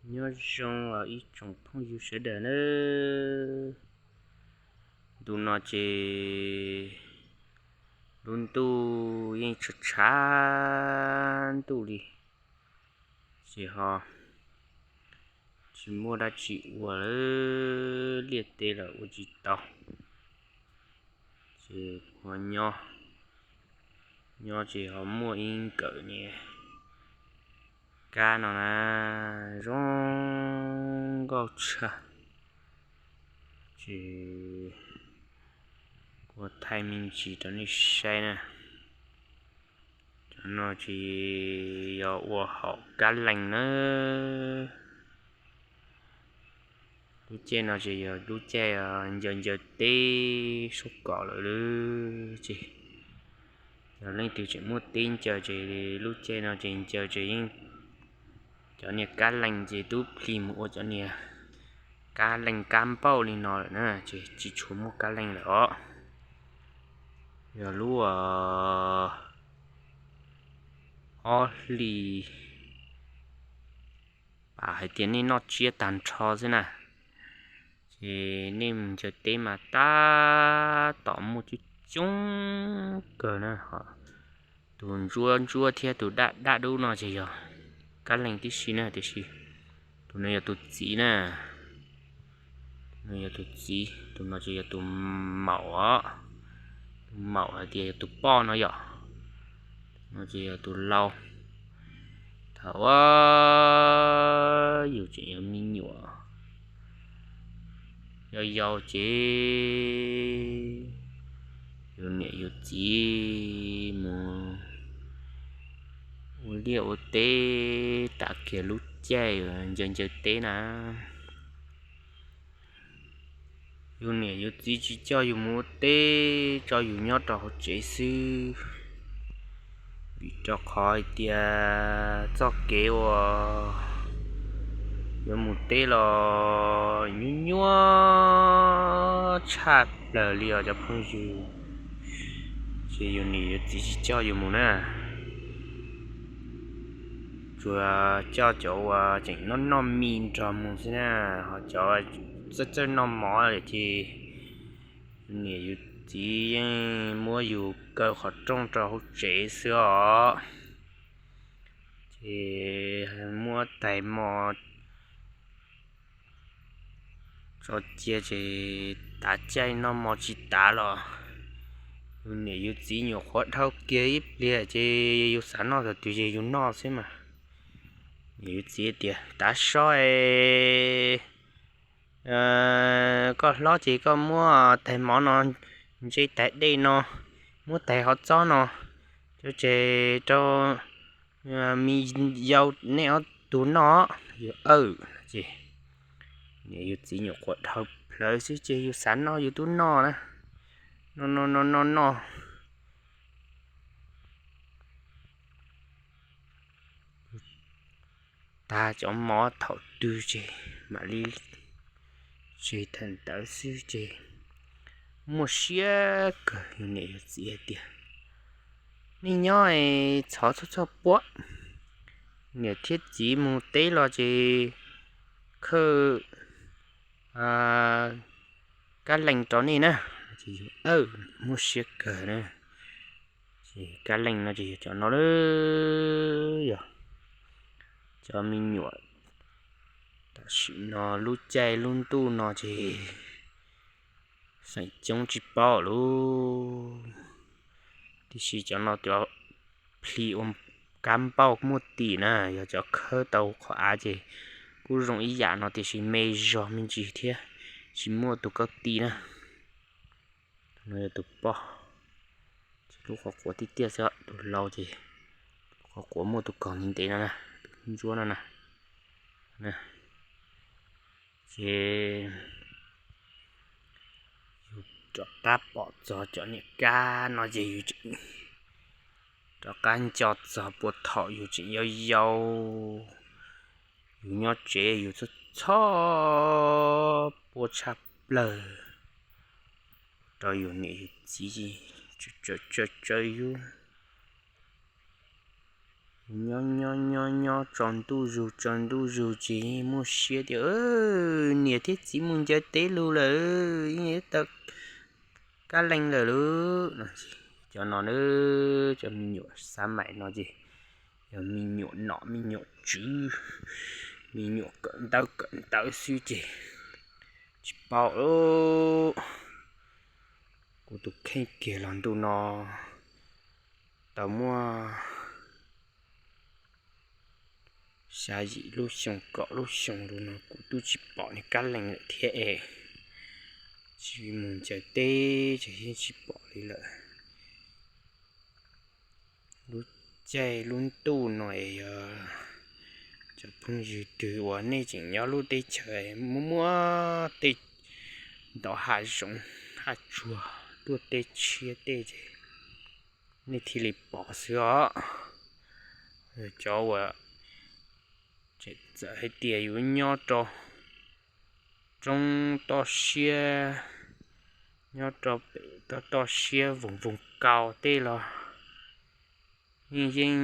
Nyob zoo os ib tsoom phooj ywg sawv daws nawb. Ntu no ces lub ntuj yeej tshav tshav ntuj li, ces ho tsis muaj dab tsi ua lawm, liaj teb los ua tsis tau, ces ho nyob, nyob ces ho muaj ib nkawm niag kab no na, zoo nkauj tshaj, ces kuv thaij me ntsis rau nej saib na. Cov no ces yog ua haum kab leej na. Lub caij no ces yog lub caij ncaws ncaws teb sab kom lawm ces yog leej twg tseem muaj teb ncaws ces lub caij no ces ncaws ces yeej, cov niag kab leej ces twb plig mus ua cov niag kab leej kab npauj li no lawm na, ces tsis tshua muaj kab leej lawm os. Yog lub ob hlis pam hais tias nej noj tsiab tag nrho xwb na, ces nej mus ncaws teb mas tab tom muaj coob coob kawg na. Tus ntsuab ntsuab thiab tus daj daj dub no ces yog kab leej tib si na, tiam sis tus no yog tus txiv na. Tus no yog tus txiv, tus no ces yog tus maum os. Tus maum hais tias yog tus poj no yom. Tus no ces yog tus laus. Thaum ub yus tseem yog me nyuam yau yau ces yus niam yus txiv mus ua liaj ua teb, tav kiag lub caij ncaws ncaws teb na. Yus niam yus txiv tsis coj yus mus ua teb, tso yus nyob rau hauv tsev xwb, vim rau qhov hais tias txoj kev uas yuav mus teb los nyuaj nyuaj tshaj plaws li os cov phooj ywg. Ces yus niam yus txiv tsis coj yus mus na, tsuas coj cov uas tseem noj noj mis nrog mus xwb na, ho cov txawj txawj noj mov ces yus niam yus txiv yeej muab yus kaw qhov rooj rau hauv tsev xwb os. Ces muab tais mov tso cia ces tav caij noj mov tsis tav los yus niam yus txiv nyuam qhuav dhau kiag ib pliag ces yus xav noj thaum twg ces yus noj xwb mas. Niam yus txiv tias, tav so es koj hlob ces koj muab tais mov no, ntse tais dej no, muab tais hov txob no coj tseg rau me yau nej ob tug noj. Yus, aw, ces niam yus txiv nyuam qhuav dhau plawv xwb ces yus xav noj yus twb noj na, noj noj noj noj noj tag cov mov thaum twg ces mam li tseg thaum ntawd xwb ces muaj siab kawg. Yus niam yus txiv hais tias, nej nyob es txhob txhob txhob puab, niam thiab txiv mus teb los ces khawb kab leej rau nej na. Ces yus, aw, muaj siab kawg na. Ces kab leej no ces yog cov no lawm, yog cov me nyuam tam sim no lub caij lub ntuj no ces xeem coob tsis paub lawm, tiam sis cov no cov plig ua kab npauj muaj tim na, yog cov khawb tau qhov av ces kuj zoo ib yam no tiam sis me zog me ntsis thiab tsis muaj tus kauj ti na. Tus no yog tus poj, ces lub qhov quav tiaj tiaj xwb, tus laus ces lub qhov quav muaj tus kaus ntev ntev no na, tus ntsuab no na. Ces yus rov qab pom txog cov niag kab no ces yus rov qab nco txog puag thaum yus tseem yau yau, yus nyob tsev yus txhob txhob puab tshaj plaws rau yus niam yus txiv, tsaws tsaws yus Nyob nyob nyob nyob tsaus ntuj zus tsaus ntuj zus ces muaj siab tias niam thiab txiv mus ncaws teb lug lawm, tau kab leej lawm lauj no. Cov no na, cov me nyuam xav maim no ces yog me nyuam nom me nyuam tswv, me nyuam kawm ntawv kawm ntawv xwb ces tsis paub lauj. Kuv tus kheej kiag los ntuj no tau muaj xya yim lub xyoo kaum lub xyoo lawm no kuv twb tsis pom nws kab leej lawm thiab es. Tsis mus ncaws teb ces yeej tsis pom li lawm. Lub caij lub ntuj no es yog cov phooj ywg twg uas nej tseem nyob lub teb chaws muaj muaj tej ntau hav zoov hav tsuag tuaj teb tshiab tej ces nej thiaj li pom xwb os. Cov uas tseem txawm hais tias yuav nyob rau roob toj siab, nyob rau pem toj toj siab voos voos kaus tej los yeej yeej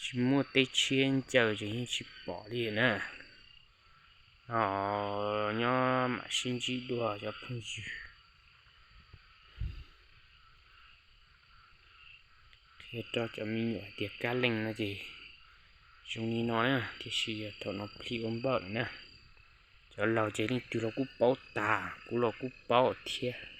tsis muaj teb tshiab ncaws ces yeej tsis pom li na. Ho nyob mam sib ntsib dua cov phooj ywg. Qhia rau cov me nyuam hais tias kab leej no ces zoo li no na, tiam sis yog thaum no plhis ua npawj lawm na. Cov laus ces leej twg los kuj paub tas, kuv los kuj paub thiab.